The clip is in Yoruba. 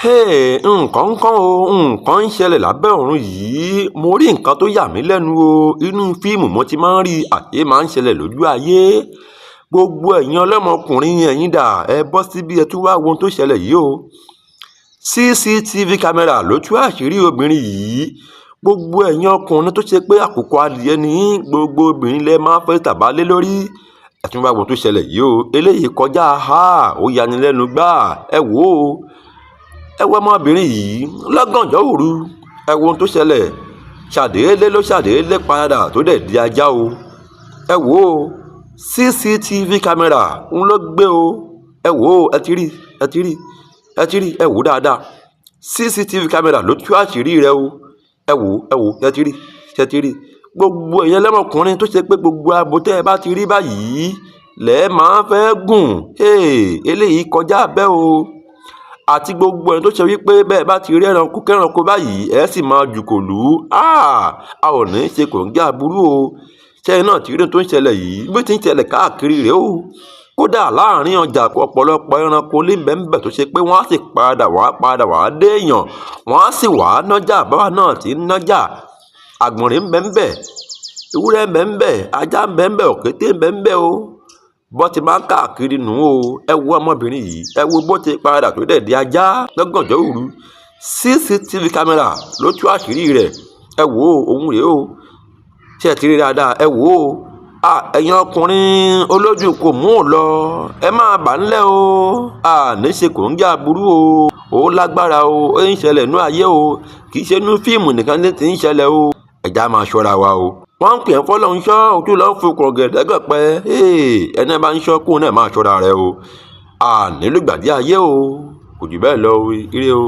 Nǹkan kan o, nǹkan ń ṣẹlẹ̀ lábẹ́ ọ̀run yìí. Mo rí nǹkan tó yà mí lẹ́nu o. Inú fíìmù mo ti máa ń rí, àṣé máa ń ṣẹlẹ̀ lójú ayé. Gbogbo ẹ̀yin ọlọ́mọkùnrin, ẹ̀yin dà, ẹ bọ́ síbí, ẹ tún wá wo ohun tó ṣẹlẹ̀ yìí o. CCTV camera ló tú àṣírí obìnrin yìí. Gbogbo ẹ̀yin ọkùnrin tó ṣe pé àkùkọ adìẹ ní gbogbo obìnrin lẹ máa fẹ́ tàbá lé lórí, ẹ tún wá wo ohun tó ṣẹlẹ̀ yìí o. Eléyìí kọjá, ó yanilẹ́nu gbáà. Ẹ wò ó, ẹ wo ọmọbìnrin yìí lọ́gànjọ́ òru. Ẹ wo ohun tó ṣẹlẹ̀. Ṣàdédé ló ṣàdédé padà tó dẹ̀ di ajá o. Ẹ wò ó, CCTV camera ń ló gbé o. Ẹ wò ó, ẹ ti rí, ẹ ti rí, ẹ ti rí. Ẹ wò ó dáadáa. CCTV camera ló tú àṣírí rẹ̀ o. Ẹ wò ó, ẹ wò ó, ẹ ti rí, ẹ ti rí. Gbogbo ẹ̀yin ẹlẹ́mọ̀kùnrin tó ṣe pé gbogbo abo tẹ́ ẹ bá ti rí báyìí lẹ́ẹ̀ máa fẹ́ gùn, eléyìí kọjá bẹ́ẹ̀ o. Àti gbogbo ẹni tó ṣe wípé bẹ́ẹ̀ bá ti rí ẹranko kẹ́ranko báyìí, ẹ sì máa jùkò lù ú, a ò ní ṣe kòńgẹ́ aburú o. Ṣẹ́yìn náà ti rí ohun tó ń ṣẹlẹ̀ yìí, bí ó ti ń ṣẹlẹ̀ káàkiri rèé o. Kódà láàrin ọjà, ọ̀pọ̀lọpọ̀ ẹranko níbẹ̀ tó ṣe pé wọ́n á sì padà wá déèyàn, wọ́n á sì wá nájà báwa náà ti ń nájà. Àgbọ̀nrín ń bẹ ńbẹ̀, ewúrẹ́ ń bẹ ńbẹ̀, ajá ń bẹ ńbẹ̀, òkété ń bẹ ńbẹ̀ o. Bó ti máa ń káàkiri nù o. Ẹ wo ọmọbìnrin yìí, ẹ wo bó ti padà tó dẹ̀ di ajá lọ́gànjọ́ òru. CCTV camera ló tú àṣírí rẹ̀. Ẹ wò ó, òun rèé o. Ṣé ẹ ti rí dáadáa? Ẹ wò ó. Ẹ̀yin ọkùnrin olójú kò mú ò lọ, ẹ máa bà ńlẹ̀ o. Níṣe kò ń jẹ́ aburú o. Ó lágbára o. Ó ń ṣẹlẹ̀ nú ayé o, kì í ṣe inú fíìmù nìkan ní ti ń ṣẹlẹ̀ o. Ẹ̀já máa ṣọ́ra wa o. Wọ́n ń pè é fọlọ́run ṣọ́ ojú lọ́ọ́ fokùn ọ̀gẹ̀dẹ̀ pẹ́. Ẹni bá ń ṣọ́ kóun náà máa ṣọ́ra rẹ o. Nílùgbàdì ayé o, kò jù bẹ́ẹ̀ lọ o. Ire o.